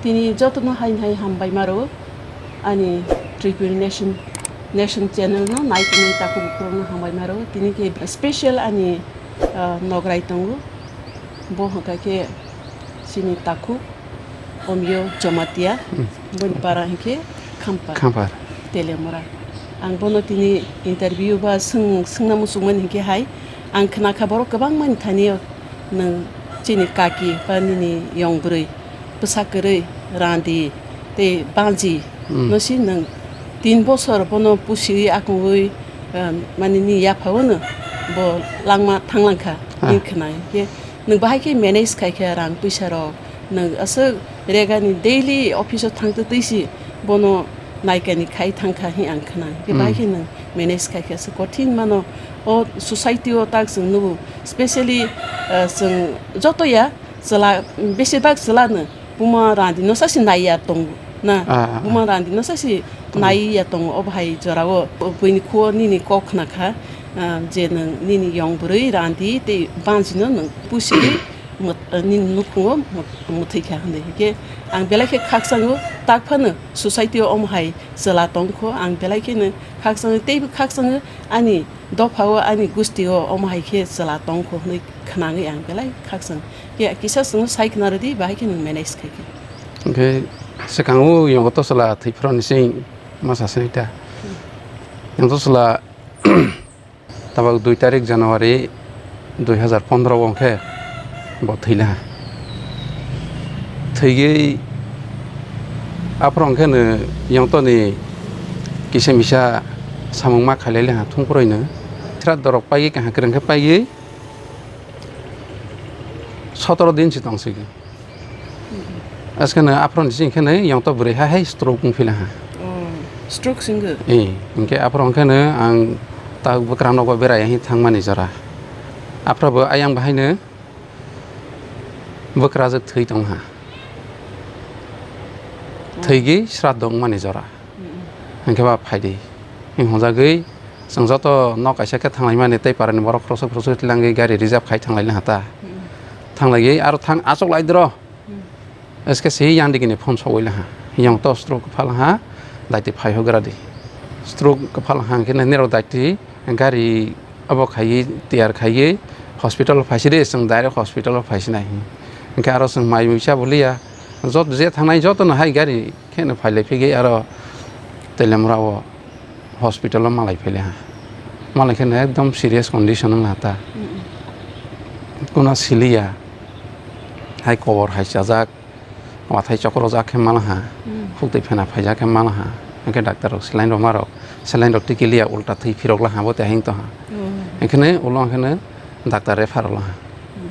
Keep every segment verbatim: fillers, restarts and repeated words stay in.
Tini jotono haini hai hambai maro ani Tripuri Nation, Nation channel no nai tini takhuk bukhuk no hambai maro. Tini ke special ani, ah, nograi tongo. Bo hwnkha khe chini takhuk Omio Jamatia, hmm, boni para hinkhe Khampar. Khampar. Telemura. Ang bono tini interview ba swng, swngna muchungmani hinkhe hai, ang khna kha borok kwbangmani thani o nwng chini kaki ba nini yong bwrwi bwsa kwrwi randi tei banji, hmm, no si nwng tin bosor bono pusiwi akungwi, ah, mani ni yapha o no bo langma thanglangkha, ah, hing khna hinkhe. Nwng bahai khe manage khai khe rang puisa rok, nwng aswk regani daily office o thang twi twi si bono naikani khai thang kha hi ang khna. Khe bahai, hmm, khe nwng manage khai khe aswk kothin mano. O society o tak chwng nugo, specially, ah, chwng joto ya chwla, besi bak chwla no buma randi no sasi nai ya tongo na, ah, ah, buma, ah, randi no sasi, tongo, nai ya tongo o bahai jora o. Buini khuo nini kok khna kha, ah, je nwng nini yong bwrwi randi tei banji no nwng pusi mut-, nini nukhungo mut-, muthwi kha hwnwi. Hinkhe ang belai khe khakchango, tak phano society o omo hai chwla tong kho, ang belai kheno khakchango, teibo khakchango ani dopha o, ani gusti o omo hai khe chwla tong kho hwnwi khnangwi ang belai khakchang. Khe kisa chwngno sai khna rwdi, bahai khe nwng manage khai khe. Hwnkhe swkango yong to chwla thwi phro ni sing masa sini ta. Yong to chwla Tabuk dui tarik January dui hazar pondro o hwnkhe bo thwila. Thwigwi aphuru hwnkhe no yongtoni kisa misa samung ma khailai laha thungphruino. Sraddho rok paigwi kaham kwrwng khe paigwi sotoro din se tongsi. Askeno aphuru ni sing khe yongto bwrwi hai hai stroke wng phila ha. Oh, stroke singwi? Eh, hwnkhe aphuru hwnkhe no ang ta bwkra nogo berai hai thangmani jora. Aphuru bo ayang bahai no bwkra jwk thwi tong ha. Oh. Thwigwi sraddho wngmani jora. Mm-mm. Hwnkhe ba phaidi. Hwnjagwi chwng joto nok kaisa khe thanglaimani tei parani borok khoroksa khoroksa tilangwi gari reserve khai thanglai laha ta. Mm-mm. Thanglaigwi aro thang achuk lai dro. Hmm. S K C yandigi ni phone sogwi laha. Yang to stroke kwphal ha, daiti phai hogra di. Stroke kwphal ha hwnkhe nini rok daiti gari obo khaiwi tiyar khaiwi hospital o phaisidi, chwng direct hospital o phaisinai. Hwnkhe aro chwng mai mui cha boliya. Jot je thangnai joto no hai gari kheno phailai phigwi aro Telemra o hospital o malai phile ha. Malai khe ekdom serious condition wng ha ta. Mm-mm. Kuna siliya. Hai kobor hai chajak, wathai chokrojak khe mala ha. Mm. Khuk twi phena phaijak khe mala ha. Hwnkhe doctor rok saline rok ma rok, saline rok tikiliya ulta thwi phirok la ha bo tei hang to ha. Oh. Hwnkhe ulo hwnkhe doctor refer la ha. Hmm.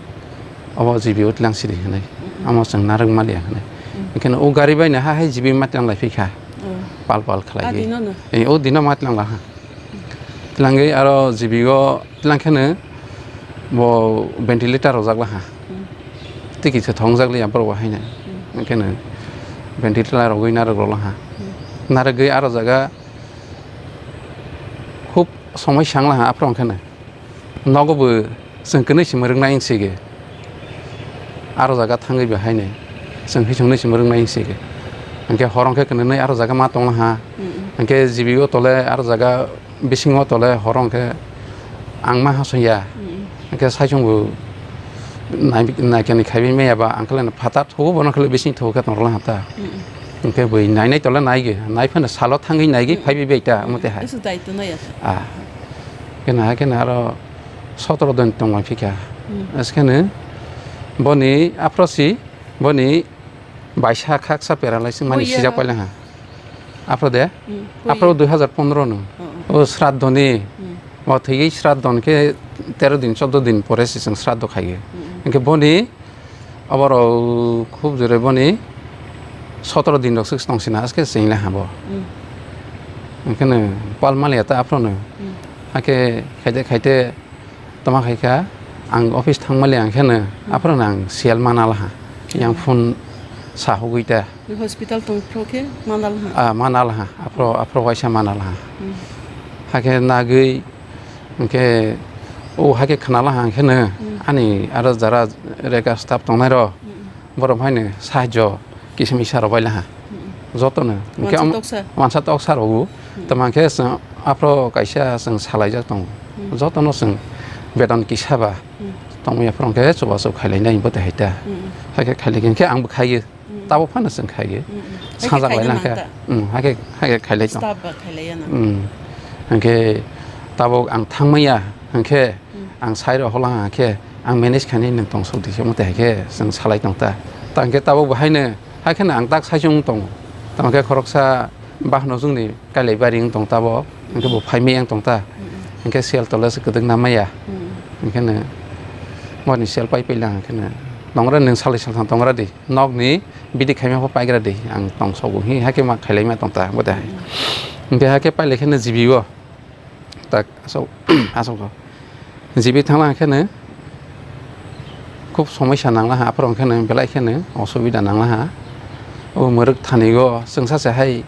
Obo G B o tlang siri hinwi. Hmm. Omo chwng narwk maliya hinwi. Hmm. Hwnkhe o gari bai no ha hai G B ma tlang lai phikha. Oh. Pal pal khlai. Ah, di. Dino no? Eh, o dino ma tlang la ha. Tlangwi aro G B o tlang khe no bo ventilator rojak la ha. Hmm. Tiki se thongjak liya borok bo haino. Hmm. Hwnkhe no ventilator rogwi narwk rok la ha. Hmm. Narwgwi aro jaga khub somoi sang la ha aphuru hwnkhe no. Nogo bo chwng kwnwi simi rwknai wng sigi. Aro jaga thangwi bo haino chwng hisongni simi rwknai wng sigi. Hwnkhe hor hwnkhe kwnwi aro jaga ma tongla ha. Mm-mm. Hwnkhe G B o tole aro jaga bisingo tole hor hwnkhe ang ma hasongya. Mm-mm. Hwnkhe saichung bo nai-, naikani khaiwi maya ba ang khe phatar thogo bono khe bising thogo khe tongla ha ta. Mm-mm. Hwnkhe bui nainai tole naigi, nai phano salo thangwi naigi. Mm-mm. Phaibi bai ta, mm, omo twi hai. Eso daitw nai ya. Ah. Kena, kena aro sotoro din tongma phikha. Hmm. Askeno boni aphrosi, boni baisa khaksa paralysis mani. Oh, iya. Sijak pailangha. Aphro de? Hmm. Aphro dui hazar pondro no. Oh, oh. O sraddhoni. Hmm. O thwigwi sraddho hwnkhe tero din, choddo din pore se chwng sraddho khaiyo. Hmm. Hwnkhe boni Oborok khub jore boni sotoro din rok swk tong sina, aske chwng le habo. Mm. Hwnkhe no pal maliya ta aphuru no. Mm. Hakhe khaite khaite toma khaikha, ang office thang maliya hwnkhe no, mm, aphuru no ang siyal mana laha. Yang, mm, phone sa hogwi ta. Hospital tong phro khe mana laha? Ah, mana laha. Aphuru, aphuru waisa mana laha. Mm. Hakhe nagwi Hwnkhe o hai khe khna laha hwnkhe no, hmm, ani aro jara rega staff tongnai rok, hmm, borok hai no sahajyo kisa misa rok bai laha. Hmm. Jotono. Hwnkhe Wansa am-, toksa. Wansa toksa rogo. Hmm. Tamo hwnkhe chwng aphro kaisa chwng salaijak tongo. Hmm. Jotono chwng beton kisa ba Hmm. tongmani aphro hwnkhe chubachu khailainai bo tei hai ta. Hmm. Hakhe khailaikhe hwnkhe angbo khaiyo. Hmm. Tabuk phano chwng khaiyo. Hmm, hmm. Hakhe Sajak khaina laina khe. nang ta. Hmm, hakhe, hakhe khailai tong. Staff ba khailaiyana. Hmm. Hwnkhe tabuk ang thangmaya hwnkhe Hmm. ang sai rok holang hwnkhe ang manage khainai nwng tongsok di se mothe hai khe chwng salai tong ta. Ta hwnkhe tabuk bo haino hai kheno ang tak sai se wng tongo. Tamo khe khoroksa bahno chwngni kailai bari wng tong tabuk. Hwnkhe bo phai maya wng tong ta. Mm-mm. Hwnkhe sel tola se kwdwk na maya. Mm-mm. Hwnkhe no boni sel pai pai lang hwnkhe no tongra nwng salai saltham tongra di. Nokni bidi khaima pho paigra di. Ang tong sogo hi hakhe ma khailai ma tong ta bo de hai. Mm-mm. Hwnkhe hakhe pailai khe no G B o. Tak asok, asok. G B thangla hwnkhe no khub somosya nangla ha, aphuru hwnkhe no belai khe no osubida nangla ha. O mwrwk thani go chwngsa se hai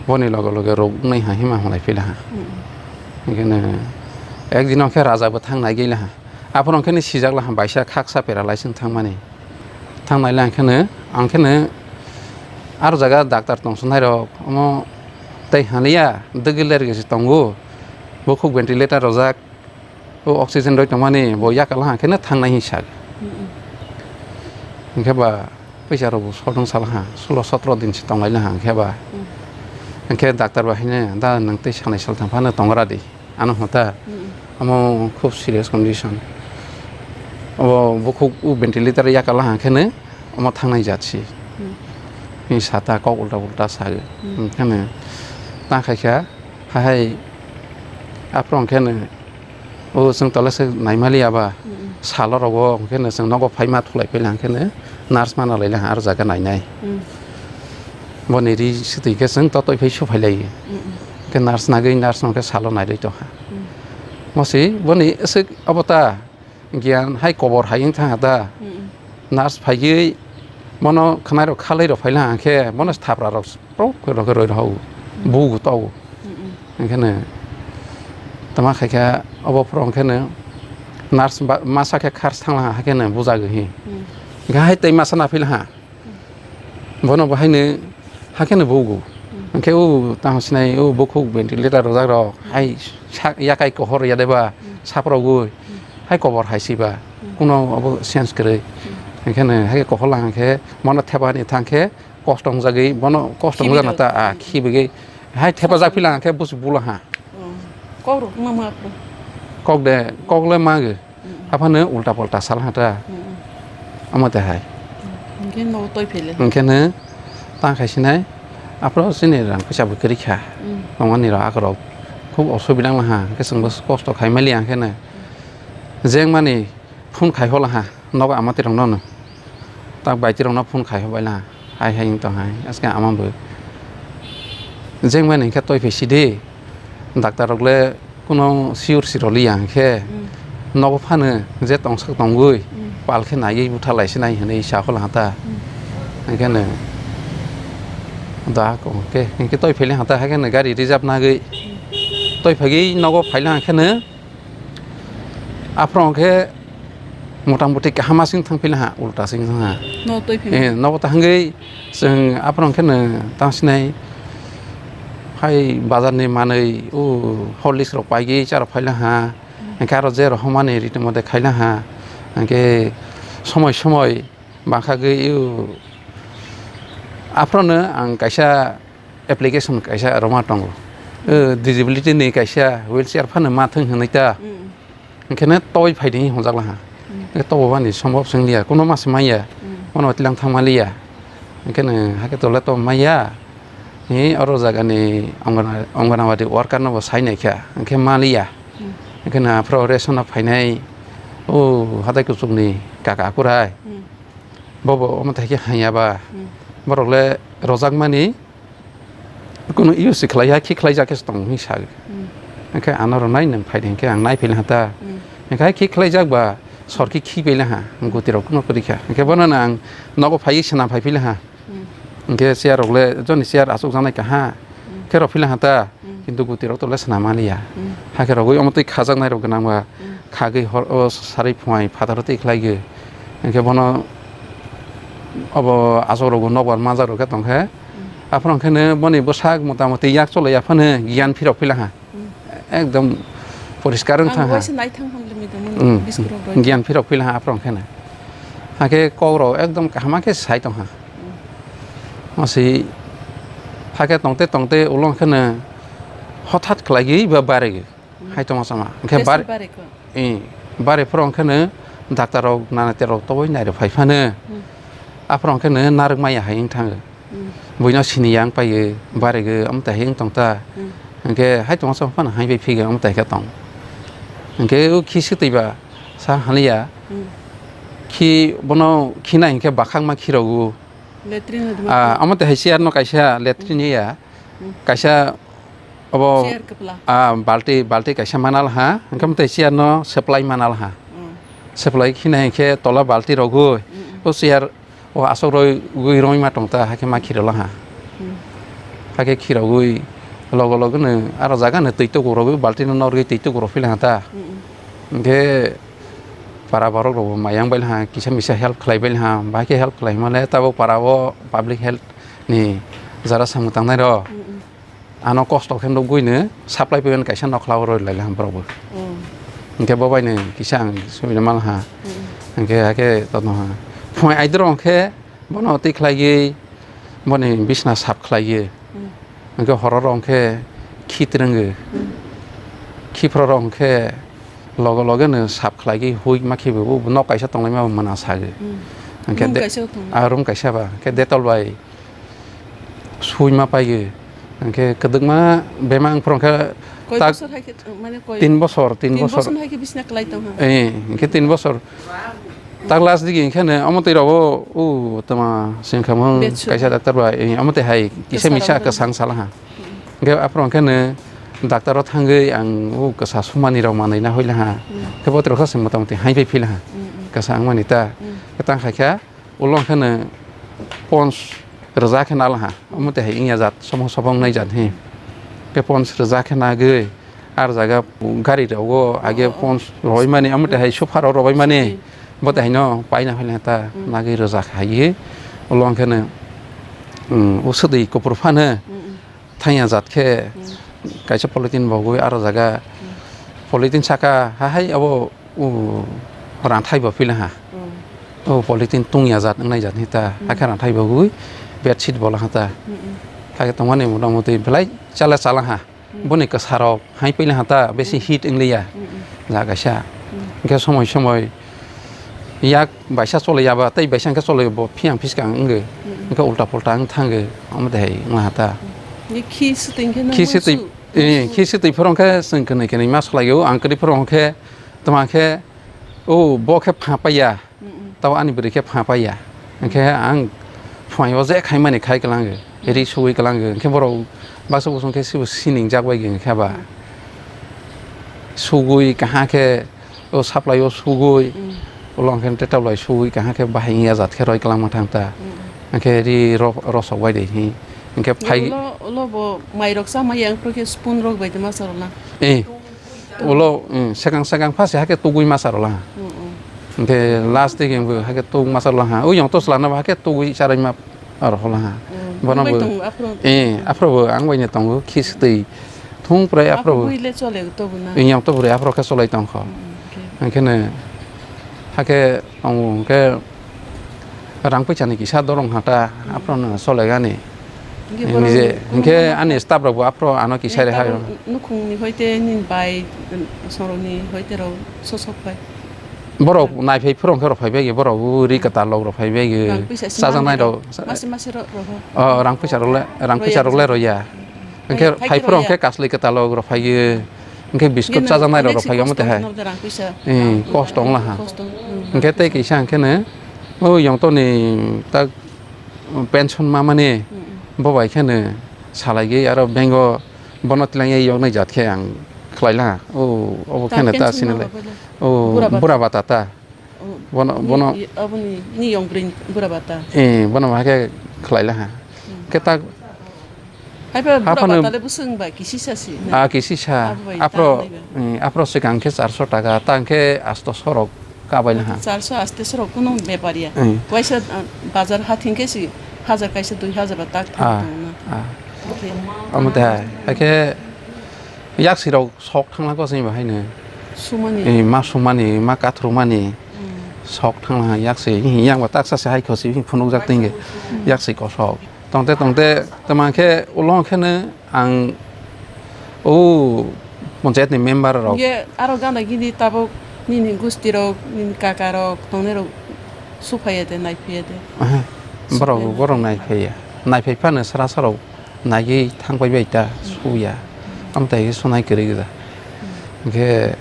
boni loge loge rok wngnai ha hima hwnlai phi la ha. Mm. Hwnkhe no ekdin hwnkhe raja bo thang nai gwi la ha. Aphuru hwnkhe no sijak la ha baisa khaksa pera lai chwng thangmani. Thang nai le ang khe no, ang khe no aro jaga doctor tong sonai rok, omo tei haliya, dwgwi ler gwi se tongo, bukhuk ventilator rwjak, o oxygen rwi tongmani, bo yakal ha khe no thang nai hinwi sak. Mm-mm. Hwnkhe ba puisa rok bo sodong sal ha, sulo sotro din se tong lai ha, hwnkhe ba. Mm. Hwnkhe doctor ba haino, "Da nwng tei sanai saltham phano tong ra di." Ano hota, Mm-mm. Amo khub serious condition. Obo bukhuk o ventilator yakala hang khe no omo thangnai jat si. Mm. Ni sata kok ulta ulta sa. Mm. Hwnkhe no ta khai kha, ha hai aphuru hwnkhe no o chwng tola se naimali aba Mm-mm. salo rogo hwnkhe no chwng nogo phaima thulai phaila hwnkhe no nurse mana laila ha aro jaga nainai. Mm. Boni ri swtwi khe chwng totoi phai su phai lai. Mm-mm. Khe nurse nagwi nurse no khe salo nairwi tongkha. Mm. Mosi boni aswk obo ta giyan hai kobor hai wng thangkha ta. Mm-mm. Nurse phaigwi bono khwnai rok khalai rok phaila hwnkhe bono thapra rok prok khe rok khe roi rok Mm. bugo togo. Mm-mm. Hwnkhe no tama khaikha obo phuru hwnkhe no nurse ba masa khe khars thangla ha khe no bujagwi hi. Mm. Hwnkhe hai tei masa na phaila ha. Bono bo haino hakhe no bugo. Mm. Hwnkhe o tamo sinai o bukhuk ventilator rwjak rok hai sak yakai kohor ya deba Mm. saprogwi Mm. hai kobor hai siba Mm. kuno obo sense kwrwi. Mm. Hwnkhe no hai kohor lang khe bono thepani thang khe kosto wngjagwi bono kosto Khibi wngjak na rok. ta a Mm. khibigwi hai thepajak Kosto. Philang khe busi bula ha. Oh. Kok rok ma ma kok de kok le ma gwi. Mm. Aphano ulta polta sal ha ta. Mm, mm. Omo tei hai. Hwnkhe no toi phele. Hwnkhe no ta khai sinai. Aphro chini rang puisa bo kwrwi kha. Mm. Tongmani rok akhorok khub osubida wng ha. Hwnkhe chwng bo kosto khai mali ya hwnkhe no. Jeng mani phone khai hola ha. Nogo amati rok no no. Tak bai ti rok no phone khai hobai la. Hai hai wng tong hai, aske ama bo. Jeng bai nang khe toi phai si di. Doctor rok le kuno sure si rw li ya hwnkhe Mm. nogo phano je tong sak tongwi Mm. pal khe naiwi butha lai se nai hwnwi sa hol ha ta. Mm. Hwnkhe no da ko hwnkhe, hwnkhe toi phai le ha ta, hwnkhe no gari reserve nagwi Mm. toi phai gwi nogo phai le ha khe no. Aphuru hwnkhe mota moti kaham aswk thang phila ha, ulta aswk thang ha. No twi phima. Eh, nogo ta hwngwi chwng aphuru hwnkhe no tang sinai hai bazar ni manwi o Horlicks rok paigwi charok phaila ha. Hmm. Hwnkhe aro je rok homani ritimo de khaila ha. Hwnkhe somoi somoi bangkha gwi o aphuru no ang kaisa application kaisa rwma tongo. O disability ni kaisa wheelchair phano ma thwng hwnwi ta. Mm. Hwnkhe no toi phai di hwnjak laha. Mm. Hwnkhe tobo bani sombhob swng liya, kuno ma se manya. Mm. Bono tilang thang ma liya. Hwnkhe no hakhe tole to manya. Ni oro jaga ni ongana-, onganawadi worker no bo sai nai kha. Hwnkhe ma liya. Mm. Hwnkhe no aphuru ration no phainai. O hatai kuchuk ni kaka kurai. Mm. Bobo omo thai khe hanya ba. Mm. Borok le rojak mani. Kunu use khlaiya, khi khlaijak khe se tong hwnwi sa. Hmm. Hwnkhe ano rwnai nwng phai di hwnkhe ang nai philai ha ta. Hmm. Hwnkhe hai khi khlaijak ba sor khe khi philai ha, guti rok kunu kwrwi kha. Hwnkhe bono no ang nogo phaiwi swnam phai philai ha. Hmm. Hwnkhe chair rok le joni chair achuk jaknai kaha. Hmm. Khe rw philai ha ta. Hmm. Kintu guti rok to le swnam maliya. Hmm. Hakhe rogwi omo twi khajaknai rok gwnang ba. Hmm. Khagwi hor o sarwi phuai phataro twi khlaigwi. Hwnkhe bono Obo aswk rokbo nokbar manjak rok khe tong khe. Aphuru hwnkhe no boni bwsak mota moti yak cholo ya phano giyan phirok phila ha. Ekdom poriskar wng thang ha. Waisa naithang ham limit dong, giyan phirok phila ha aphuru hwnkhe no. Hakhe kok rok ekdom kaham khe sai tong ha. Masi hakhe tongte tongte ulo hwnkhe no hothat khlaiwi ba barigwi. Hai tongma sama. Hwnkhe bar-, eh, bari phoro hwnkhe no doctor rok nana terok toboi nairok phai phano. Aphoro hwnkhe no narwk maya hai wng thango. Buino sini yang paio, barigwi omo tai hai wng tong ta. Hwnkhe hai tongma sama phano hai bai phigwi omo tai khe tong. Hwnkhe o khi swtwi ba sa haliya. Khi bono khina hinkhe bakhakma khirogo. Latrine. Ah, omo tai hai chair no kaisa latrine ya. Kaisa obo, chair kwpla. Ah, balti, balti kaisa manal ha, hwnkhe tei chair no supply manal ha. Supply khina hinkhe tola balti rogwi, o chair o aswk rogwi rwngma tong ta, hakhe ma khirok la ha. Hakhe khirogwi logo logo no aro jaga no twi tuku rogwi balti no norgwi twi tuku rok phila ha ta. Hwnkhe para borok rok bo mayang bai ha, kisa misa help khlai bai ha, bahai khe help khlai male tabuk para o public health ni jara samung tangnai rok. Ano kosto khe nugwi no supply payment kaisa nokhla o roi lai ha borok bo. Hwnkhe bo bai no kisa ang subida mal ha. Hwnkhe hakhe tono ha. Phung aidro hwnkhe bono twi khlaiwi boni bisna sap khlaiwi. Hwnkhe hororo hwnkhe khi twrwngwi. Khiphro rok hwnkhe loge loge no sap khlaiwi hui ma khibi bo nok kaisa tonglaima bo mwnasagwi. Hwnkhe room de-, kaisa o tong. Ah, room kaisa ba. Hwnkhe Dettol bai sui ma paigwi. Hwnkhe kwdwkma bemang phoro hwnkhe koi tak bosor hai khe, mane koi tin bosor, tin tin bosor. Bosor hai khe bisna kwlai tong ha. Eh, hwnkhe tin bosor. Tak last digi hwnkhe no omo twi rogo, o tama sengkhamung kaisa doctor bai, eh, omo twi hai kisa misa kwsang sala ha. Hwnkhe aphuru hwnkhe no doctor o thangwi ang o kwsa sumani rok manwi na hoila ha. Khe bo twi rok se motamoti hai bai phila ha. Kwsa wngmani ta. Khe tang khaikha. Ulo hwnkhe no pons rwja khe nal ha, omo twi hai wngya jat, somo sobo wngnai jat hi. Khe pons rwja khe nagwi, ar jaga gari rogo age pons rwbaimani, omo twi hai sofa rok rwbaimani, bo twi haino paina phaina ta nagwi rwja kha hai. Ulo hwnkhe no, um, o swtwi kuphur phano, thangya jat khe kaisa polythene bogwi aro jaga polythene saka ha hai abo o rangthai bo phila ha. O polythene tungya jat wngnai jat hita hakhe rangthai bogwi bedsheet bola ha ta. Hakhe tongmani motamoti belai chala chala ha. Boni kwsarok hai pila ha ta besi heat wngliya. Ja kaisa. Hwnkhe somoi somoi yak baisa choli yaba tei baisa hwnkhe choli bo phiyang phiskang wngwi. Hwnkhe ulta pulta wng thangwi omo twi hai wngla ha ta. Ni khi swtwi hwnkhe no khi swtwi, eh, khi swtwi phoro hwnkhe chwng kwnwi kwnwi ma swlaiyo ang kwrwi phoro hwnkhe tama khe o bo khe pha paiya. Tabo ani bwrwi khe pha paiya. Hwnkhe ang phuaio je khaimani khai kwlango, ri sugwi kwlango. Hwnkhe borok baksa bosong khe sibo siningjak bai hwnkhe ba. Sugwi kaham khe o supply o sugwi, ulo hwnkhe tetal bai sugwi kaham khe bahai wngya jat khe roi kwlangma thang ta. Hwnkhe ri ro-, rosok bai de hi. Hwnkhe phai ulo, ulo bo mairok chamaya wngphru khe spoon rok bai de ma chorokna. Eh. Ulo, mm, sekang sekang phase hakhe tugwi masa rwla ha. Hwnkhe last digi bo hakhe tug masa rwla ha. O yong to swlana bo hakhe tugwi charai ma aro hola ha. Bono bo, eh, aphro bo ang bai no tongo khi swtwi thung prai aphro bo. Aphro bui le chole to bo na. Yong to bwrwi aphro khe cholai tong kho. Hwnkhe no hakhe Tongo hwnkhe rang puisa ni kisa dorong hata aphro no solegani. Nije hwnkhe ani staff rok bo aphro ano kisa re hayo. Nukhung ni hoite nini bai soroni hoite rok sosok pai. Borok nai phai phuru hwnkhe rok phai bai borok ri kwtal rok phai bai chajaknai rok. Masi masi rok rok. Oh, rang puisa rok le, rang puisa rok le roya. Hwnkhe phai phuru hwnkhe kaslwi kwtal rok rok phai. Hwnkhe biskut chajaknai rok rok phai omo twi hai. Kosto wngla ha. Hwnkhe tei kisa hwnkhe no o yong to ni tak pension ma mani bo bai khe no salai gwi aro bank o bono twlang yai yoknai jat khe ang khlai la ha. O obo khe no ta sini lai. O bura bata ta. Bono, bono. Aboni ni yong bwrwi bura bata. Eh, bono ma khe khlai la ha. Khe tak. Hai pa bura bata le bwswk ba kisi sa si. Ah, kisi sa. Aphro, eh, aphro swkang khe charso taka, ta hwnkhe asto sorok Kabai na ha. Charso aste soro kuno bepar ya. Eh. Waisa, ah, bazar ha thingke si hajar kaisa dui hajar ba tak thang Ah, tong na. Ah. Okay. Amo te hai. Haikhe yaksi rok sok thangna ko sini bahai no. Sumani. Eh, ma sumani, ma kathrumani. Hmm. Sok thangna yaksi. Yang ba taksa se hai khosi phunukjak tingke. Hmm. Yaksi kosok. Tongte tongte tama khe ulo khe no ang o panchayat ni member rok. Ye aro gana gini tabuk nini gusti rok, nini kaka rok, tongnai rok suphaiya de, naiphiya de. Aha. Borok, suphaiya borok naiphiya. Naiphai phano sra sra rok naigwi thangbai bai ta suya. Amtai sunai kwrwi gwda. Hwnkhe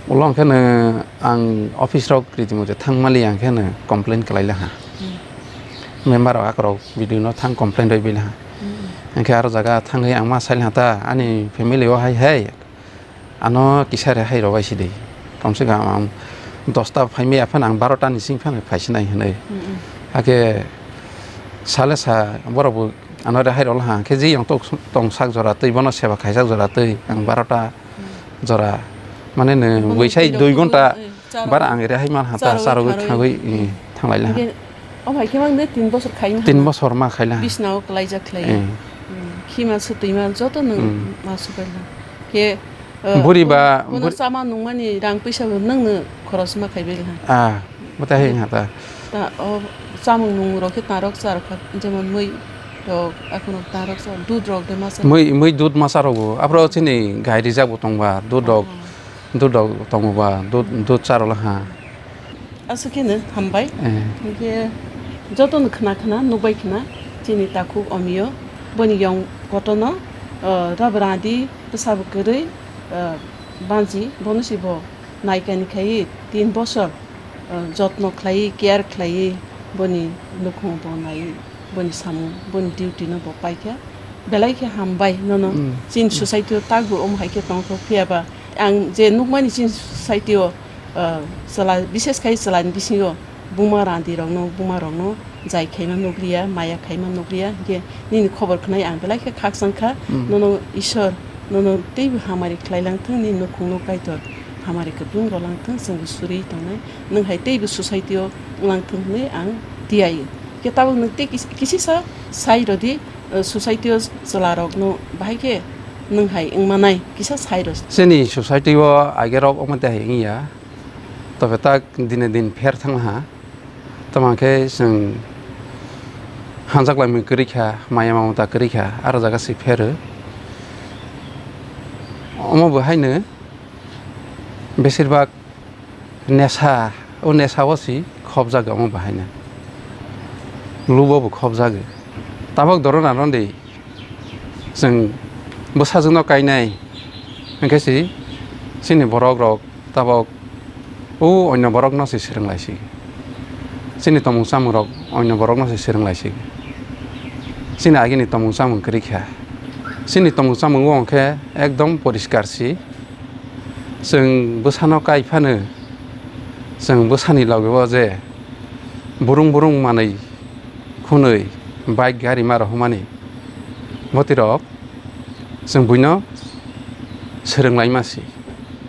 ulo khe no ang office rok riti mothe thangmali ang khe no complain kwlai laha. Hmm. Member rok akorok B D O no thang complain rwi bini ha. Hmm. Hwnkhe aro jaga thangwi ang ma sai laha ta ani family o hai hai ano kisa re hai rw bai sidi. Kom se kom ang dosta phai maya phano ang barota ni sing phano phai sinai hinwi. Hmm, hmm. Hakhe sale sa borok bo ano re hai rw laha khe jiyong tok tong sak jora twi bono seba khaijak jora twi ang barota jora mane no buisai dui ghonta. Bara ang rehai man hata charwi charwi tharwi, thangwi, eh, thanglai laha. Hingke, o hai khe mang de tin bosor khai na. Tin bosor ma khai laha. Bisna o kwlaijak khlai. Eh. Hmm. Khima swtwi ma joto nwng ma swbai laha. Khe, eh, buri bo-, ba, bono buri- chama nungmani rang puisa bo nwng no khoros ma khai bai laha. Ah, bo tai hai hata. Ta, o chamung nung rok khe ta rok cha rok kha, jemon mui rok, akhunok ta rok cha, dud rok de ma cha. Mui, mui dud ma cha rok bo. Aphro chini gai rijak bo tong ba, dud rok. Oh. Dudok tongo ba, dud, dud charwla ha. Aswk khe no hambai. Eh. Hwnkhe jotono khna khna nukbai khna chini takhuk omio. Boni yong kotorno, ah, rab radi bwsabo kwrwi, ah, banchi bono se bo naikani khai tin bosor, ah, jotno khlaiwi, care khlaiwi boni nukhung bo naiwi. Boni samung, boni duty no bo paikha. Belai khe hambai nono. Mm. Chini society o takbo omo hai khe tongthok phiya ba. Ang je nukmani chini society o, ah, chwla, bishes khai chwla ni bisingo buma randi rokno, buma rokno jai khaima nukliya, maya khaima nukliya. Hinkhe nini khobor khwnai ang belai khe khakchang kha. Mm. Nono Ishwar, nono teibo hamari khlai lang thung, nini nukhung no Kaitor hamari kwplung rw lang thung, chwng bo suri tongnai. Nwng hai teibo society o wng lang thung hwnwi ang tiyai. Khe tabuk nwng tei kis-, kisisa sai rw di, eh, society o chwla rok no bahai khe nwng hai wng manai kisa sai rw. Chini society o age rok omo tei hai wng ya. Tobe tak dine din pher thang ha. Tamo khe chwng hanjak lai mui kwrwi kha, maya mamata kwrwi kha, aro jaga se pher o. Omo bo hai no besir bak Nesa, o nesa o si khobjago omo bahaino. Lubo bo khobjago. Tabok dorona rondwi chwng bwsajwkno kainai, hwnkhe si chini borok rok tabok o onno borokno se swrwng lai si. Chini tongmung chamung rok onno borokno se swrwng lai si. Chini agini tongmung chamung kwrwi kha. Chini tongmung chamung o hwnkhe ekdom poriskar si. Chwng bwsano kai phano, chwng bwsani loge o je burung burung manwi khwnwi bike gari ma rohormani, bwtwi rok chwng buino swrwng lai ma si.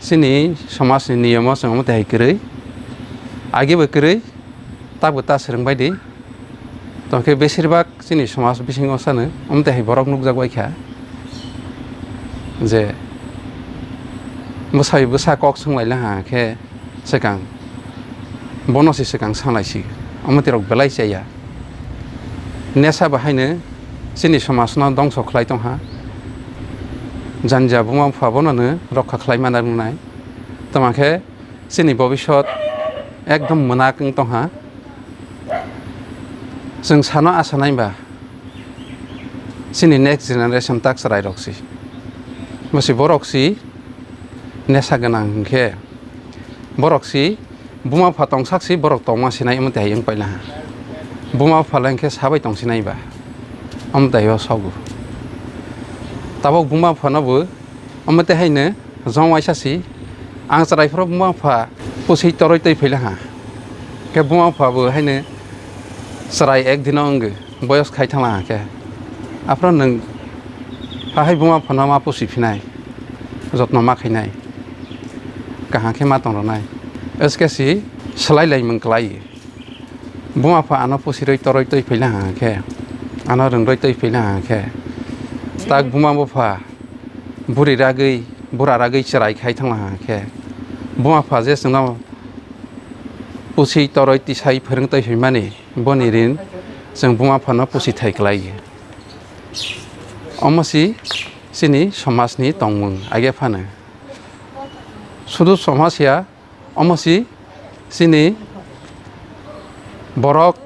Chini somaj ni niyom o chwng omo twi hai kwrwi, age bo kwrwi, tabuk ta swrwng bai di. Tongkhe besir bak chini somaj bisingo sano omo twi hai borok nukjak bai kha je bwsai bwsa kok swng lai laha khe swkang bono se swkang sa lai si, omo twi rok belai chaya. Nesa bahaino chini somaj no dongso khlai tong ha, janja buma bupha bono no rokha khlai ma nang nai, tamo khe chini bobisot ekdom mwnak wng tong ha. Chwng sano asa nai ba chini next generation tak chwrai rok si. Bo si borok si nesa gwnang hwnkhe borok si buma bupha tong sak si borok tongma sinai omo twi hai wng paila ha. Buma bupha le hwnkhe sabai tong sinai ba omo twi hai o sogo. Tabok buma bupha no bo Omo tei haino jong waisa si, ang chwrai phuru buma bupha pusui toroi twi phaila ha. Khe buma bupha bo haino chwrai ek dino wngwi boyos khai thangla ha khe. Aphuru nwng ha hai buma buphano ma pusi phinai, jotno ma khainai, kaham khe ma tong rwnai. S K C swlai laimung kwlai. Buma pha ano pusirwi toroi twi phaila ha khe, ano rwngroi twi phaila ha khe, tak buma bupha buri ragwi, bura ragwi chwrai khai thangla ha khe, buma pha je chwngno pusi toroi tisai phwrwng twi phaimani, boni rin chwng buma phano pusi thai kwlai. Omo si chini somajni tongmung age phano. Sudu somaj ya, omo si chini borok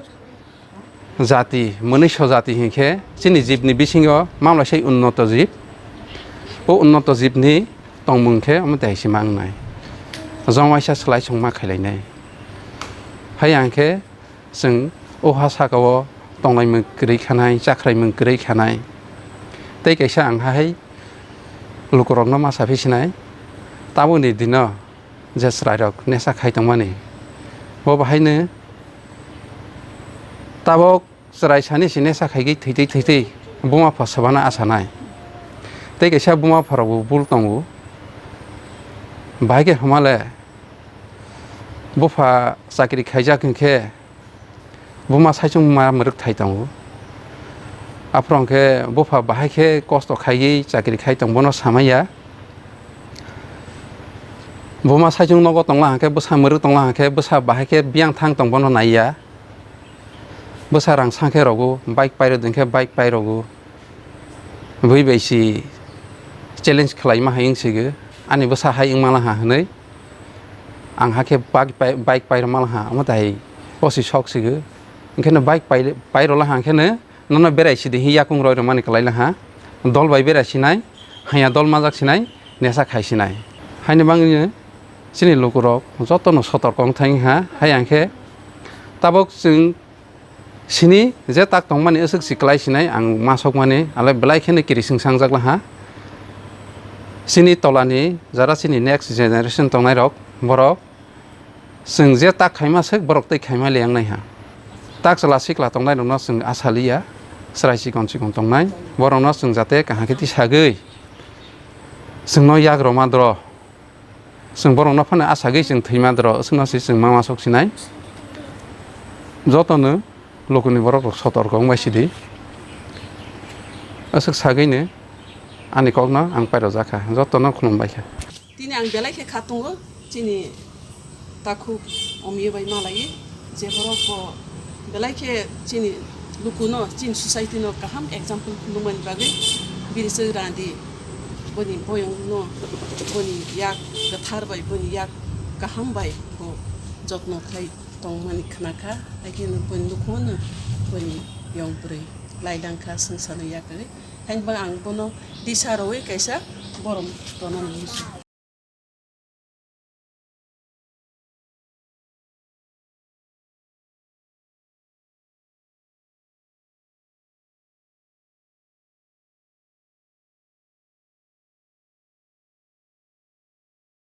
jati, mwnwiso jati hinkhe chini jibni bisingo mamlaisai unnoto jib. O unnoto jibni tongmung khe omo tei hai se mangnai. Jongwaisa swlai chongma khailainai. Hai ang khe chwng o ha saka-o tonglaimung kwrwi khanai, chakhraimung kwrwi khanai. Tei kaisa ang hai lukurokno ma saphi sinai, tabukni dino je chwrairok nesa khai tongmani, bo bahaino tabuk chwrai sani se nesa khaigwi thwitwi thwitwi buma pha swbana asanai. Tei kaisa buma pharokbo bul tongo, bahai khe hwnmale bupha chakri khaijak hinkhe buma saichung ma mwrwk thai tongo. Aphuru hwnkhe bupha bahai khe kosto khaiwi chakri khai tong, bono samaiya. Buma saichung nogo tongla hwnkhe, bwsa mwrwk tongla hwnkhe, bwsa bahai khe biyang thang tong, bono naiya. Bwsa rang sang khe rogo, bike pairok ding khe bike pairogo. Bui bai si challenge khlaima hai wng sigo, ani bwsa hai wng mala ha hwnwi. Ang hakhe bike pai, bike pairok mala ha, omo tai o si sok sigo. Hwnkhe no bike pai, pairok la ha hwnkhe no nono berai sidi hi yakung roi rwmani kwlai la ha. Dol bai berai sinai, hanya dol majak sinai, nesa khai sinai. Haini bangni chini lukurok jotono sotorko wng thang ha, hai ang khe tabuk chwng sini je tak tongmani aswk si kwlai sinai ang ma sokmani, alai belai kheno kirising sangjak laha. Chini tolani jara chini next generation tongnai rok, borok chwng je tak khaima swk borok tei khaima le wngnai ha. Tak chwla sikla tongnai rokno chwng asa liya, chwrai chikon chikon tongnai, borokno chwng jate kaham khe tisagwi chwngno yak rwma dro. Chwng borokno phano asagwi chwng thwima doro, aswkno se chwng ma masok sinai. Jotono lukuni borok rok sotorko wng bai sidi. Aswk sagwino ani kokno ang pairojak kha, jotono khulum bai kha. Tini ang belai khe kha tongo, chini takhuk omwi bai malaiwi. Je borok bo belai khe chini lukuno, chini society no kaham example phunukmani bagwi bini chwng randi, boni boyong no, boni yak kwthar bai, boni yak kaham bai bo jotno khlai tongmani khna kha, hai khe no boni lukuno boni yong bwrwi lai lang kha swngcharno yak kwrwi. Haini bagwi ang bono disa rwwi kaisa borom tonani muchung.